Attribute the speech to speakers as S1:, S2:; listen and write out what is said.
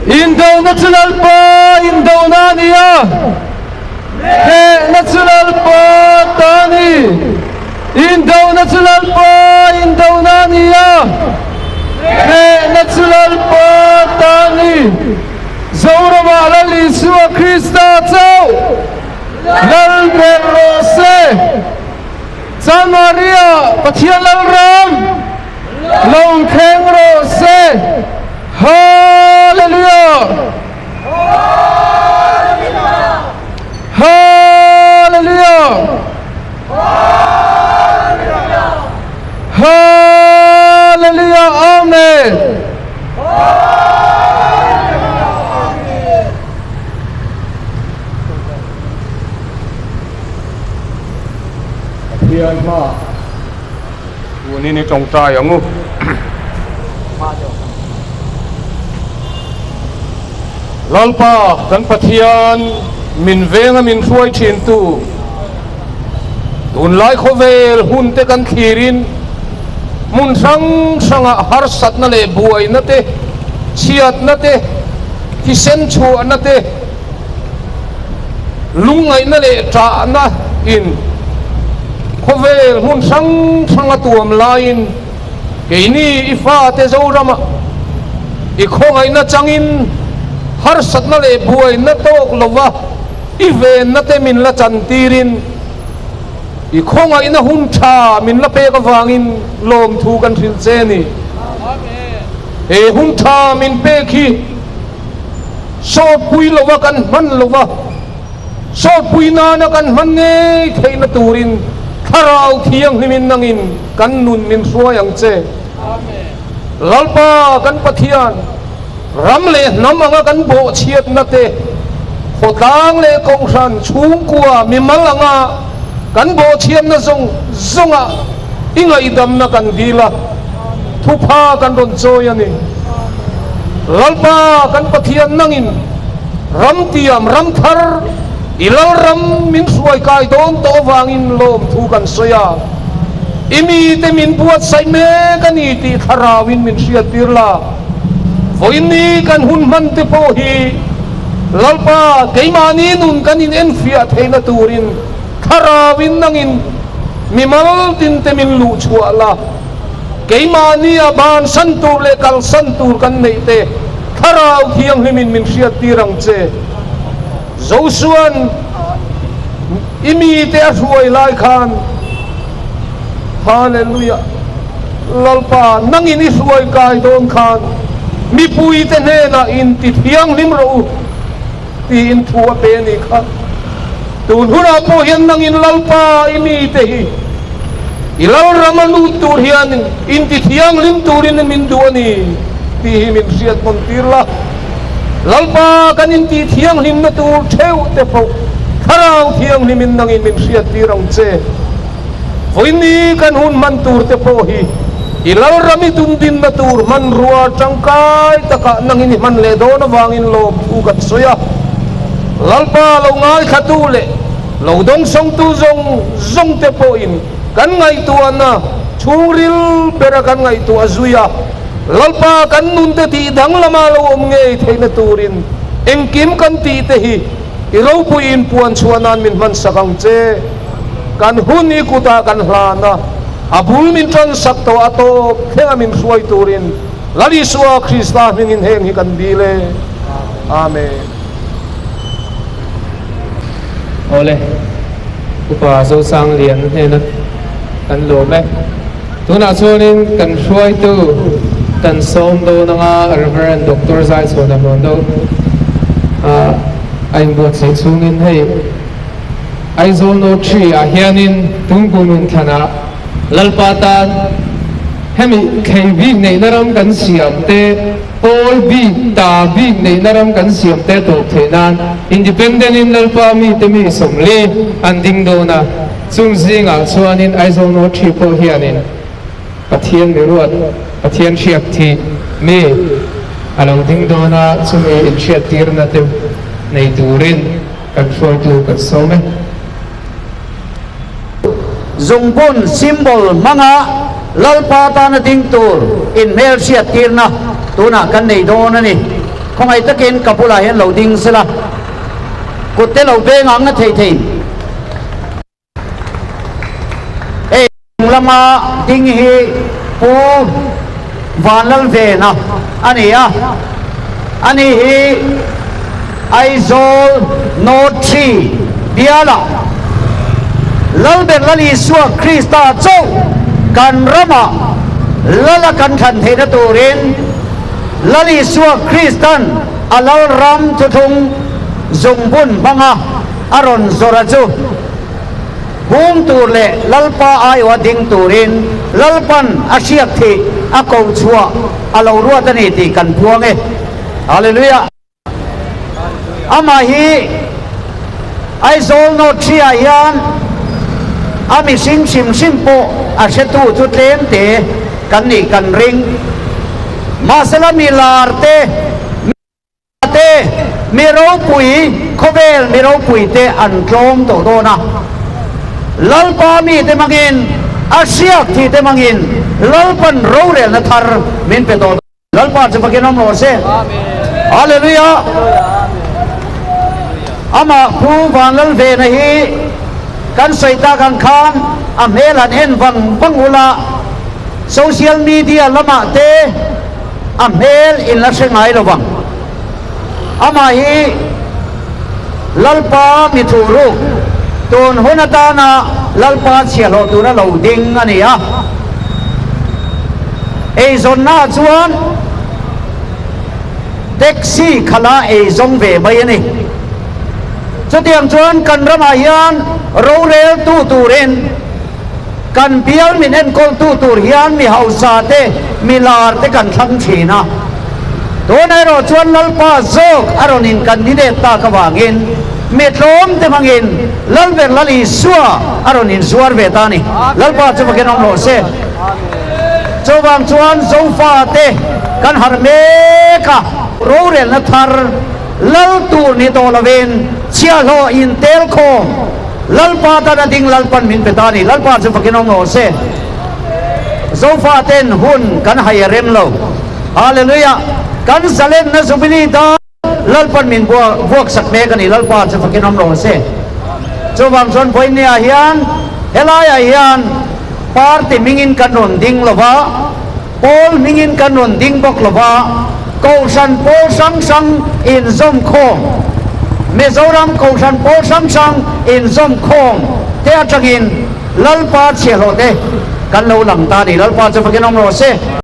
S1: Indona chu Lalpa indona a ni a, hnehna chu Lalpa ta a ni. Indona chu Lalpa indona a ni a, hnehna chu Lalpa ta a ni. Zoramah Lal Isua Krista chauh Lal ber rawh se. Samaria Pathian Lalram lo thleng rawh se. Hallelujah! Hallelujah! Hallelujah! Amen!
S2: Pathian hmaah tunin i tawngtai ang u. Lalpa kan Pathian min venga min hruai thintu, tunlai khawvel hun te kan thlirin hmun hrang hrangah harsatna leh buaina te, chhiatna te, thisen chhuahna te, Lungngaihna leh ṭahna in khawvel hmun hrang hrang a tuam laiin keini i fate Zoramah i khawngaihna changin harsatna leh buaina tawk lova i venna te min la chantirin i khawngaihna hun ṭha min la pek avangin lawmthu kan hrilh che a ni. He hun ṭha min pek hi Sawtpui lova kan hman lova, sawtpui nana kan hman ngei theihna turin Thlarau Thianghlimin nangin kan nun min hruai ang che. Lalpa kan Pathian, ram leh hnam anga kan bawhchhiatna te, khawtlang leh kohhran chhungkua mimal anga kan bawhchhiatna zawng zawngah i ngaihdamna kan dil a, thupha kan rawn chawi a ni. Lalpa kan Pathian nangin ram tiam ram thar i Lalram min hruai kai dawn tawh avangin lawmthu kan sawi a, i mite min buatsaih mek a ni tih thlarauin min hriattir la. Vawiinni kan hun hman te pawh hi Lalpa keimahni nun kan inenfiah theihna turin thlarauin nangin mimal tinte min luhchhuah la. Keimahnia bansan tur leh kalsan tur kan neih te Thlarau Thianghlimin min hriattir ang che. Josua'n i mite a hruai lai khan, Hallelujah! Lalpa, nangin i hruai kai dawn khan mipuite hnenah inti thianghlim rawh u tiin thu a pe a nih kha. Tun hunah pawh hian nangin Lalpa i mite hi i Lalrama lut tur hian inti thianghlim turin min duh a ni tih hi min hriat hawn tir la. Lalpa kan inti thianghlimna tur theuh te pawh Thlarau Thianghlimin nangin min hriat tir ang che. Vawiinni kan hun hman tur te pawh hi i Lalram i tundinna tur hmanrua tangkai takah nangin i hman leh dawn avangin lawmthu kan sawi a. Lalpa lo ngaithlatu leh lo dawngsawngtu zawng zawng te pawhin kan ngaihtuahna chhungril bera kan ngaihtuah zui a, Lalpa kan nunte tih danglama lo awm ngei theihna turin engkim kan tih te hi I ropuiin puan chhuah nan min hman sak ang che. Kan hun i kutah kan hlan a, a bul min tan sak tawh a tawp thlenga min hruai turin Lal Isua Krista hmingin heng hi kan dil e. Amen.
S1: Awle, Upa Zosanglian hnena kan lawm e. Tunah chuanin kan hruaitu kan sawm dawn anga Rev. Doctor Zaichhuana Hluando a inbuatsaih chhungin hei Aizawl No. 3 ah hianin Tungkum inthlanah Lalpa tan hemi thei bik neihna ram kan siam te, pawl bik, ta bik neihna ram kan siam te tawp theih nan Independent in Lalpa mite mi 40 an ding dawn a. Chung zingah chuanin Aizawl North Tree pawh hianin Pathian mi ruat, Pathian hriak thih mi a lo ding dawn a, chumi inhriattirna te nei turin kan hruaitu kan sawm e.
S3: Zungbun, symbol, hmanga Lalpa tana ding tur inhmelhriattirna tunah kan nei dawn a ni. Khawngaih takin ka bulah hian lo ding sela, kut te lo beng ang a thei thei. Hei lama ding hi Pu Vanlalvena a ni a, ani hi Aizawl North Tree bialah Lalber Lal Isua Krista chauh kan ramah Lala kan thlan theihna turin Lal Isua Kristan a Lalram thuthlung zungbun hmanga a rawn zawrh a chu hung tur leh Lalpa aiawha ding turin Lalpan a hriak thih a koh chhuah a lo ruat a ni tih kan puang e. Hallelujah! Amah hi Aizawl North Tree-ah hian a mihring hrim hrim pawh a hretu chu tlem te kan nih kan ring. Mahsela mi lar te, te, mi ropui, khawvel mi ropui te an tlawm tawh dawn a. Lalpa mite hmangin, a hriak thih te hmangin Lalpan rorelna thar min pe tawh dawn. Lalpa chu fakin awm rawh se. Hallelujah. Amah Pu Vanlalvena hi kan sawi tak ang khan a hmel han en vang vang ula, social media lamah te a hmel in la hre ngai lo vang. Amah hi Lalpa mi thuh ruk tun hun atana Lalpa chhiahhlawh tura lo ding a ni a. Eizawnnaah chuan taxi khala eizawng ve mai a ni. Chutiang chuan kan ramah hian roreltu turin Kan bial min enkawltu tur hian mi hausa te, mi lar te kan thlang thin a. Tun erawh chuan Lalpa zawk a rawn in candidate tak avangin mi tlawm te hmangin Lalber Lal Isua a rawn in zuar ve ta a ni. Lalpa chu fakin awm rawh se. Chuvang chuan Zofa te kan harh mek a, rorelna thar Lal tur ni tawh lovin chhiahhlawh in tel khawm Lalpa tan a ding Lalpan min pe ta a ni. Lalpa chu fakin awm rawh se. Zofa ten hun kan hai a rem lo. Hallelujah. Kan zalenna Jubilee dan Lalpan min vuak sak mek a ni. Lalpa chu fakin awm rawh se. Chuvang chuan vawinia hian helaiah hian party hmingin kan rawn ding lo va, pawl hmingin kan rawn ding bawk lo va, Kohhran pawl hrang hrang inzawm khawm, Mizoram Kohhran pawl hrang hrang inzawm khawm te atangin Lalpa chhiahhlawh te kan lo lang ta a ni. Lalpa chu fakin awm rawh se.